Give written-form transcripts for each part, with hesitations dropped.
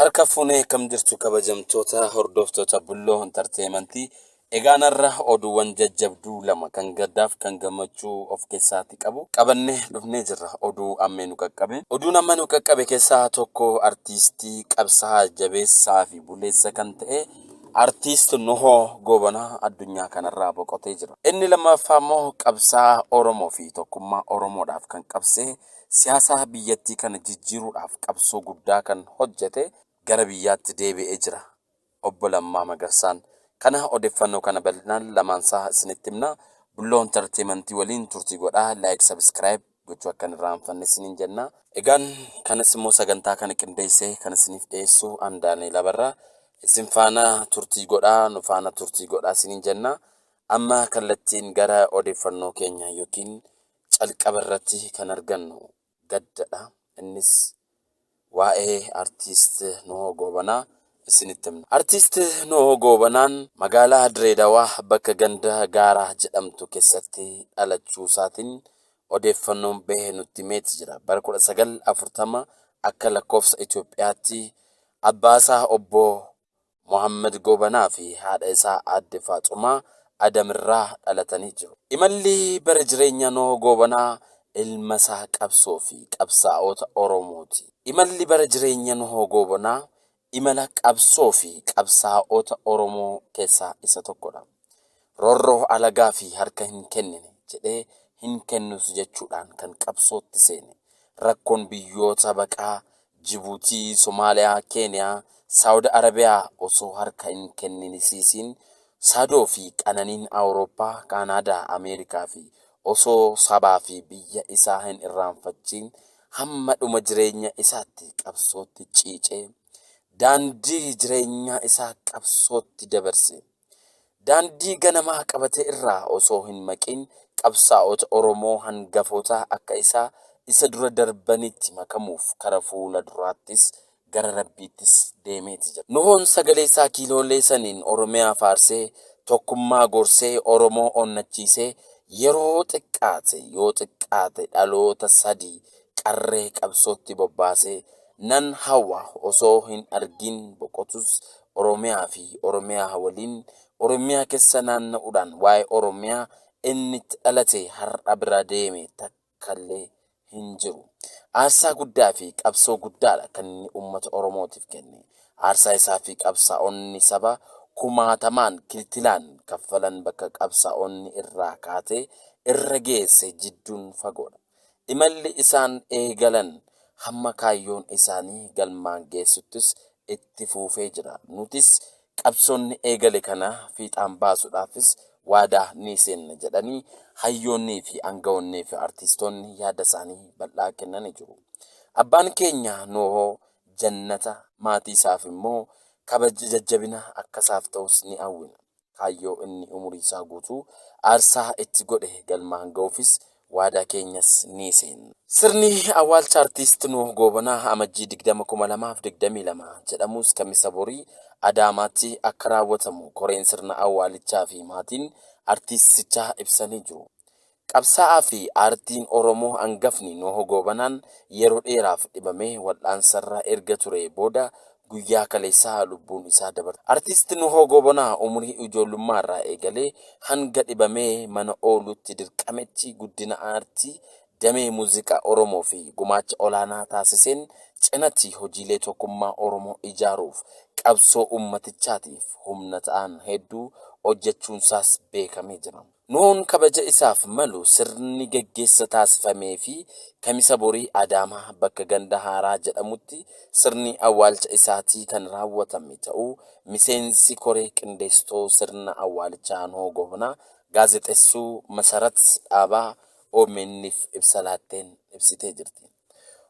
Harka fuunee akkam jirtu kabajamtoota hordoftoota Bulloo Entertainment. Egaan har'a oduuwwan jajjabduu lama kan gaddaaf kan gammachuu of keessaatti qabu qabannee dhufnee jirra. Oduu ammee nu qaqqabe. Oduun amma nu qaqqabe keessaa tokko artiistii qabsaa'aa jabeessaa fi buleessa kan ta'e Artiist Nuhoo Goobanaa addunyaa kanarraa boqotee jira. Inni lammaffaa immoo qabsaa'aa Oromoo fi tokkummaa Oromoodhaaf kan qabsee Siyaasa biyyattii kana jijjiiruudhaaf qabsoo guddaa kan hojjete gara biyyaatti deebi'ee jira Obbo Lammaa Magarsaan. Kana odeffannoo kana bal'inaan lamaansaa isinitti himna. Bulloo Entertainment waliin turtii godhaa like subscribe gochuu akka hin irraanfanne isiniin jenna. Egaan kanas immoo sagantaa kana qindeessee kan isiniif dhiyeessu an Daani'el Abarraa. Isin faana turtii godhaa nu faana turtii godhaa isiniin jenna. Amma kallattiin gara odeeffannoo keenya yookiin Calqaba irratti kan argannu gaddadha. Innis waa'ee Artiist Nuhoo Goobanaa isinitti himna. Artiist Nuhoo Goobanaan magaalaa Direedawaa bakka ganda Gaaraa jedhamtu keessatti dhalachuusaatiin odeeffannoon bahe nutti himeeti jira. Bara 1940 akka lakkoofsa Itoophiyaatti abbaasaa Obbo Mohaammad Goobanaa fi haadha isaa Aadde Faaxumaa Adamirraa dhalatanii jiru. Imalli bara jireenya Nuhoo Goobanaa ilma isaa qabsoo fi qabsaa'ota Oromooti. Imalli bara jireenya Nuhoo Goobanaa imala qabsoo fi qabsaa'ota Oromoo keessaa isa tokkodha. Roorroo alagaa fi harka hin kennine jedhee hin kennus jechuudhaan kan qabsootti seene. Rakkoon biyyoota baqaa Jibuutii, Somaaliyaa, Keeniyaa, Saawud Arabiyaa osoo harka hin kenninisiisiin Saadoo fi qananiin Awurooppaa, Kaanaadaa, Ameerikaa fi osoo sabaa fi biyya isaa hin irraanfachiin hamma dhuma jireenya isaatti qabsootti ciicee daandii jireenyaa isaa qabsootti dabarse. Daandii ganamaa qabate irraa osoo hin maqin qabsaa'ota Oromoo hangafoota akka isaa isa dura darbanitti makamuuf kara fuula duraattis gara Rabbiittis deemeeti jira. Nuhoon sagalee isaa kiiloolee saniin Oromiyaa faarsee, tokkummaa gorsee, Oromoo onnachiisee yeroo xiqqaate yoo xiqqaate dhaloota sadii qarree qabsootti bobbaasee nan hawwa osoo hin argin boqotus Oromiyaa fi Oromiyaa waliin Oromiyaa keessa naanna'uudhaan waa'ee Oromiyaa inni itti dhalate har'a bira deeme takkallee hin jiru. Aarsaa guddaa fi qabsoo guddaadha kan inni uummata Oromootiif kenne. Aarsaa isaa fi qabsaa'onni saba kumaatamaan kiltilaan kaffalan bakka qabsaa'onni irraa kaatee irra geesse jidduun fagoodha. Imalli isaan eegalan hamma kaayyoon isaanii galmaan geessuttis itti fuufee jira. Nutis qabsoonni eegale kana fiixaan baasuudhaafis waadaa ni seenna jedhanii hayyoonnii fi angawoonnii fi artiistoonni yaada isaanii bal'aa kennanii jiru. Abbaan keenya Nuhoo jannata maatii isaaf immoo kabaja jajjabina akka isaaf ta'us ni hawwina. Kaayyoo inni umurii isaa guutuu aarsaa itti godhe galmaan ga'uufis waadaa keenyas ni seenna. Sirni awwaalcha Artiist Nuuh Goobanaa Amajjii 20, 2022 jedhamus Kamisa borii Adaamaatti akka raawwatamu koreen sirna awwaalichaa fi maatiin artiistichaa ibsanii jiru. Qabsaa'aa fi aartiin Oromoo hangafni Nuuh Goobanaan yeroo dheeraaf dhibamee wal'aansarra erga turee booda guyyaa kaleessaa lubbuun isaa dabarte. Artiist Nuhoo Goobanaa umurii ijoollummaarraa eegalee hanga dhibamee mana ooluutti dirqametti guddina aartii damee muuziqaa Oromoo fi gumaacha olaanaa taasiseen cinatti hojiilee tokkummaa Oromoo ijaaruuf qabsoo ummatichaatiif humna ta'an hedduu hojjechuunsaas beekamee jira. Nuhoon kabaja isaaf malu sirni gaggeessa taasifameefii Kamisa borii Adaamaa bakka ganda Haaraa jedhamutti sirni awwaalcha isaatii kan raawwatame ta'uu miseensi koree qindeessitoo sirna awwaalichaa Nuhoo Goobanaa gaazexessuu Masarat Dhaabaa OMN'f ibsa laatteen ibsitee jirti.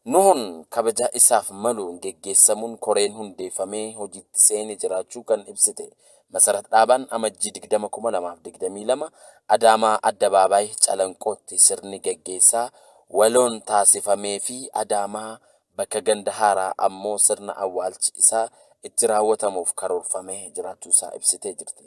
Nuhoon kabaja isaaf malu geggeessamuun koreen hundeeffamee hojiitti seene jiraachuu kan ibsite Masarat Dhaabaan Amajjii 20,2022 Adaamaa Addabaabaay Calanqootti sirni gaggeessaa waloon taasifameefii Adaamaa bakka Ganda Haaraa ammoo sirna awwaalchi isaa itti raawwatamuuf karoorfamee jiraachuusaa ibsitee jirti.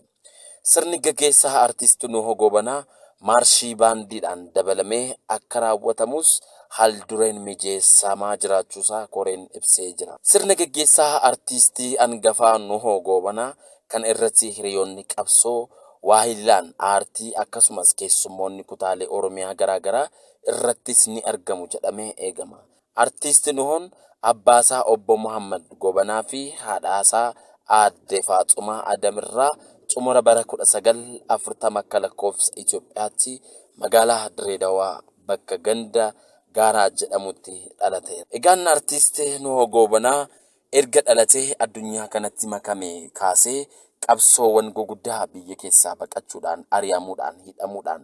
Sirni gaggeessaa Artiist Nuhoo Goobanaa Maarshii baandiidhaan dabalamee akka raawwatamus haal dureen mijeessamaa jiraachuusaa koreen ibsee jira. Sirna geggeessaa artiistii angafaa Nuhoo Goobanaa kan irratti hiriyoonni qabsoo, waahillaan aartii akkasumas keessummoonni kutaalee Oromiyaa garaagaraa irrattis ni argamu jedhamee eegama. Artiist Nuhoon abbaasaa Obbo Mohaammad Goobanaa fi haadhaasaa Aadde Faaxumaa Adam irraa xumura bara 1940 akka lakkoofsa Itoophiyaatti magaalaa Direedawaa bakka ganda Gaaraa jedhamutti dhalateera. Egaan Artiist Nuhoo Goobanaa erga dhalatee addunyaa kanatti makamee kaasee qabsoowwan guguddaa biyya keessaa baqachuudhaan, ari'amuudhaan, hidhamuudhaan,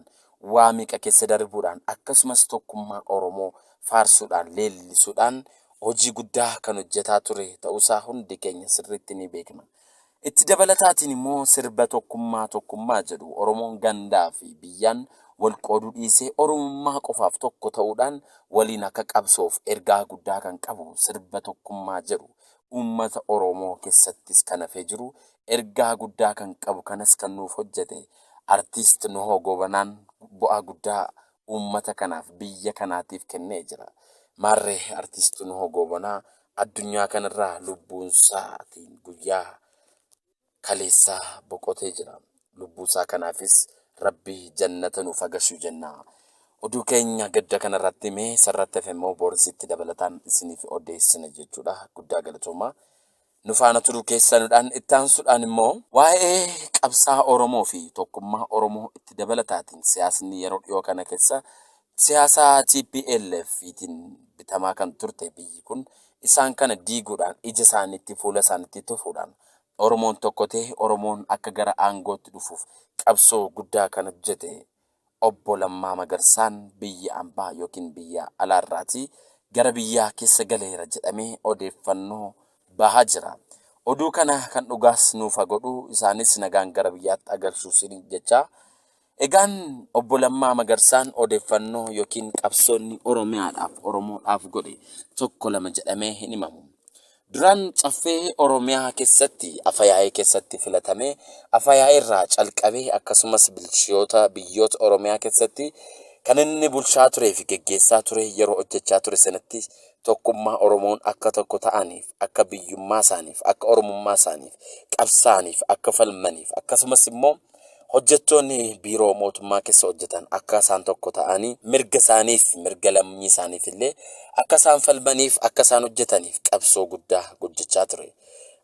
waa meeqa keessa darbuudhaan akkasumas tokkummaa Oromoo faarsuudhaan, leellisuudhaan hojii guddaa kan hojjetaa ture ta'uusaa hundi keenya sirriitti ni beekna. Itti dabalataatiin immoo sirba tokkummaa tokkummaa jedhu Oromoon gandaa fi biyyaan wal qooduu dhiisee Oromummaa qofaaf tokko ta'uudhaan waliin akka qabsoof ergaa guddaa kan qabu sirba tokkummaa jedhu uummata Oromoo keessattis kan hafee jiru ergaa guddaa kan qabu kanas kan nuuf hojjete Artiist Nuhoo Goobanaan bu'aa guddaa uummata kanaaf biyya kanaatiif kennee jira. Maarree Artiist Nuhoo Goobanaa addunyaa kanarraa lubbuunsaatiin guyyaa kaleessaa boqotee jira. Lubbuusaa kanaafis Rabbi jannata nuuf hagashu jenna. Oduu keenya gadda kanarratti mee sarratti hafe immoo boorisitti dabalataan isiniif odeessina jechuudha. Guddaa galatoomaa. Nu faana turuu keessanuudhaan itti aansuudhaan immoo waa'ee qabsaa Oromoo fi tokkummaa Oromoo itti dabalataatiin siyaasni yeroo dhiyoo kana keessa siyaasa TPLFtiin bitamaa kan turte biyyi kun isaan kana diiguudhaan ija isaaniitti fuula isaaniitti tufuudhaan Oromoon tokko ta'e Oromoon akka gara aangootti dhufuuf qabsoo guddaa kan hojjete Obbo Lammaa Magarsaan biyya ambaa yookiin biyya alaarraatii gara biyyaa keessa galeera jedhamee odeeffannoo bahaa jira. Oduu kana kan dhugaas nuuf haa godhu isaanis nagaan gara biyyaatti agarsiisu jechaa. Egaan Obbo Lammaa Magarsaan odeeffannoo yookiin qabsoonni Oromiyaadhaaf Oromoodhaaf godhe tokko lama jedhamee hin himamu. Duraan Caffee Oromiyaa keessatti Afayaa'ii keessatti filatamee Afayaa'ii irraa calqabee akkasumas bilchiyoota biyyoota Oromiyaa keessatti kan inni bulchaa turee fi geggeessaa ture yeroo hojjechaa ture sanatti tokkummaa Oromoon akka tokko ta'aniif akka biyyummaa isaaniif akka Oromummaa isaaniif qabsaaniif akka falmaniif akkasumas immoo hojjettoonni biiroo mootummaa keessa hojjetan akka isaan tokko ta'anii mirga isaaniif mirga lammii isaaniif illee akka isaan falmaniif akka isaan hojjetaniif qabsoo guddaa hojjechaa ture.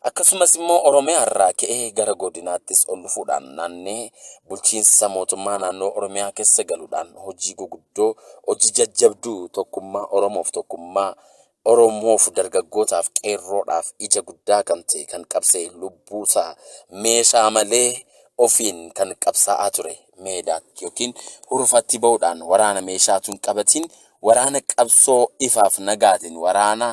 Akkasumas immoo Oromiyaa irraa ka'ee gara godinaattis ol dhufuudhaan naannee bulchiinsa mootummaa naannoo Oromiyaa keessa galuudhaan hojii guguddoo hojii jajjabduu tokkummaa Oromoof tokkummaa Oromoof dargaggootaaf qeerroodhaaf ija guddaa kan ta'e kan qabsee lubbuusaa meeshaa malee ofiin kan qabsaa'aa ture meedaatti yookiin hurufatti ba'uudhaan waraana meeshaatu hin qabatiin waraana qabsoo ifaaf nagaatiin waraana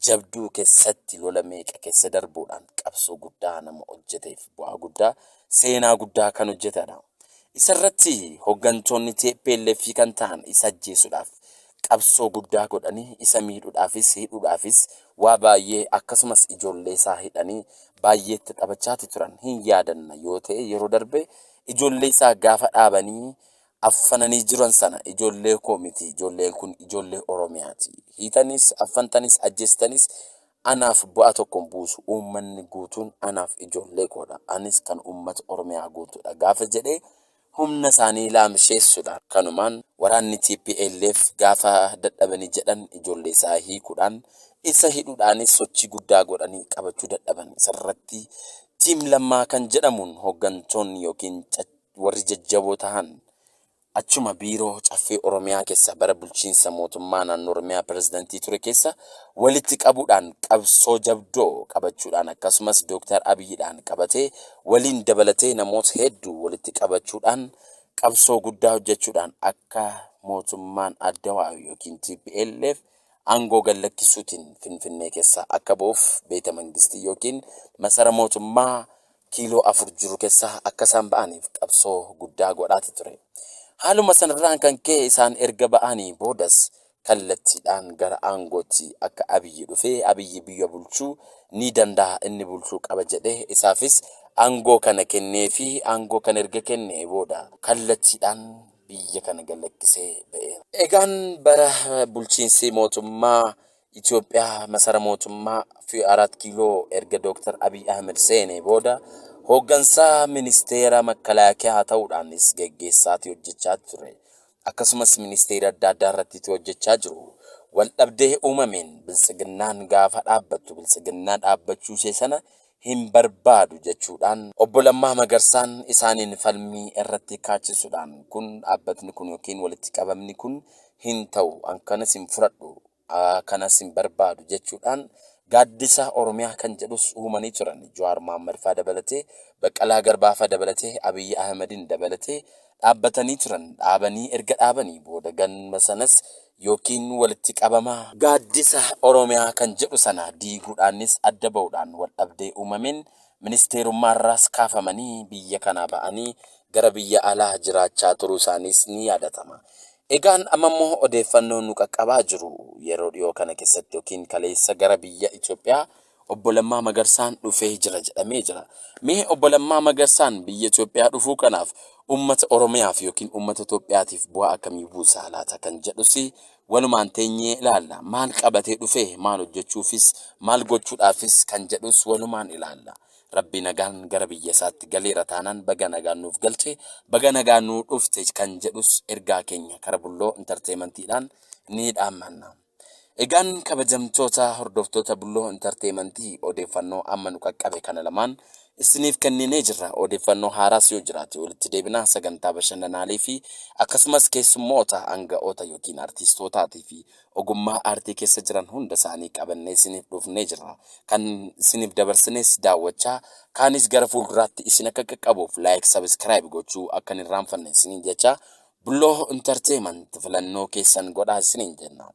jabduu keessatti lola meeqa keessa darbuudhaan qabsoo guddaa nama hojjeteef bu'aa guddaa seenaa guddaa kan hojjetedha. Isarratti hooggantoonni TPLF kan ta'an isa ajjeesuudhaaf qabsoo guddaa godhanii isa miidhuudhaafis hidhuudhaafis waa baay'ee akkasumas ijoollee isaa hidhanii baay'eetti taphachaati turan hin yaadanna yoo ta'e yeroo darbe ijoollee isaa gaafa dhaabanii affananii jiran sana ijoollee koo miti ijoolleen kun ijoollee Oromiyaati. Hiitanis affantanis ajjeestanis anaaf bu'aa tokko hin buusu uummanni guutuun anaaf ijoollee koodha anis kan uummata Oromiyaa guutuudha gaafa jedhee humna isaanii laamsheessuudhaan kanumaan waraanni TPLF gaafa dadhabanii jedhan ijoollee isaa hiikuudhaan isa hidhuudhaanis sochii guddaa godhanii qabachuu dadhaban. Isarratti tiim Lammaa kan jedhamuun hooggantoonni yookiin warri jajjaboo ta'an achuma biiroo Caffee Oromiyaa keessa bara bulchiinsa mootummaa naannoo Oromiyaa pirezidantii ture keessa walitti qabuudhaan qabsoo jabdoo qabachuudhaan akkasumas Dooktar Abiyyiidhaan qabatee waliin dabalatee namoota hedduu walitti qabachuudhaan qabsoo guddaa hojjechuudhaan akka mootummaan Addawaawii yookiin TPLF aangoo gad lakkisuutiin Finfinnee keessa akka ba'uuf beeta mangistii yookiin masara mootummaa kiiloo 4 jiru keessa akka isaan ba'aniif qabsoo guddaa godhaati ture. Haaluma sanarraan kan ka'e isaan erga ba'anii boodas kallattiidhaan gara aangootti akka Abiyyi dhufee Abiyyi biyya bulchuu ni danda'a inni bulchuu qaba jedhee isaafis aangoo kana kennee fi aangoo kana erga kennee booda kallattiidhaan biyya kana gad lakkisee ba'eera. Egaan bara bulchiinsi mootummaa Itoophiyaa masara mootummaa fi Araat Kiiloo erga Dooktar Abiy Ahmed seenee booda hooggansaa ministeera makalaakiyaa ta'uudhaanis geggeessaatii hojjechaa ture. Akkasumas ministeera adda addaa irratti hojjechaa jiru. Waldhabdee uumameen Biltsiginnaan gaafa dhaabbattu Biltsiginnaa dhaabbachuu ishee sana hin barbaadu jechuudhaan obbo Lammaa Magarsaan isaaniin falmii irratti kaachisuudhaan, kun dhaabbatni kun yookiin walitti qabamni kun hin ta'u, an kanas hin fudhadhu, kanas hin barbaadu jechuudhaan Gaaddisa Oromiyaa kan jedhus uumanii turan. Jawaar Mohammad faa dabalatee, Baqqalaa Garbaa faa dabalatee, Abiyyi Ahmedin dabalatee dhaabbatanii turan. Dhaabanii erga dhaabanii booda ganma sanas yookiin walitti qabama Gaaddisa Oromiyaa kan jedhu sana diiguudhaanis adda ba'uudhaan waldhabdee uumameen ministeerummaarraas kaafamanii biyya kanaa ba'anii gara biyya alaa jiraachaa turuu isaaniis ni yaadatama. Egaan amma immoo odeeffannoo nu qaqqabaa jiru yeroo dhiyoo kana keessatti yookiin kaleessa gara biyya Itoophiyaa obbo Lammaa Magarsaan dhufee jira jedhamee jira. Mee obbo Lammaa Magarsaan biyya Itoophiyaa dhufuu kanaaf uummata Oromiyaaf yookiin uummata Itoophiyaatiif bu'aa akkamii buusa laata kan jedhus walumaan teenyee ilaalla. Maal qabatee dhufee, maal hojjechuufis, maal gochuudhaafis kan jedhus walumaan ilaalla. Rabbi nagaan gara biyya isaatti galeera taanaan baga nagaan nuuf galche, baga nagaan nuu dhufte kan jedhus ergaa keenya kara Bulloo Entertainmentiidhaan ni dhaammanna. Egaan kabajamtoota hordoftoota Bulloo Entertainmentii, odeeffannoo amma nu qaqqabe kana lamaan isiniif kenninee jirra. Odeeffannoo haaraas yoo jiraate walitti deebinaa. Sagantaa bashannanaalee fi akkasumas keessummoota aanga'oota yookiin artiistootaatii fi ogummaa aartii keessa jiran hunda isaanii qabannee isiniif dhufnee jirra. Kan isiniif dabarsines daawwachaa, kaanis gara fuulduraatti isin akka qaqqabuuf like, subscribe gochuu akka hin irraanfanne isiniin jecha, Bulloo Entertainment filannoo keessan godhaa isiniin jenna.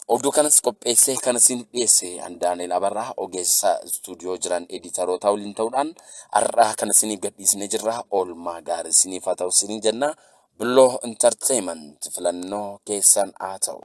Oduu kanas qopheessee kan isin dhiyeesse Daaneel Abarraa, ogeessa istuudiyoo jiran editaroota waliin ta'uudhaan har'aa kan isiniif gadhiisnee jirra. Oolmaa gaarii isiniif haa ta'u isiniin jenna. Bulloo Entertainment filannoo keessan haa ta'u.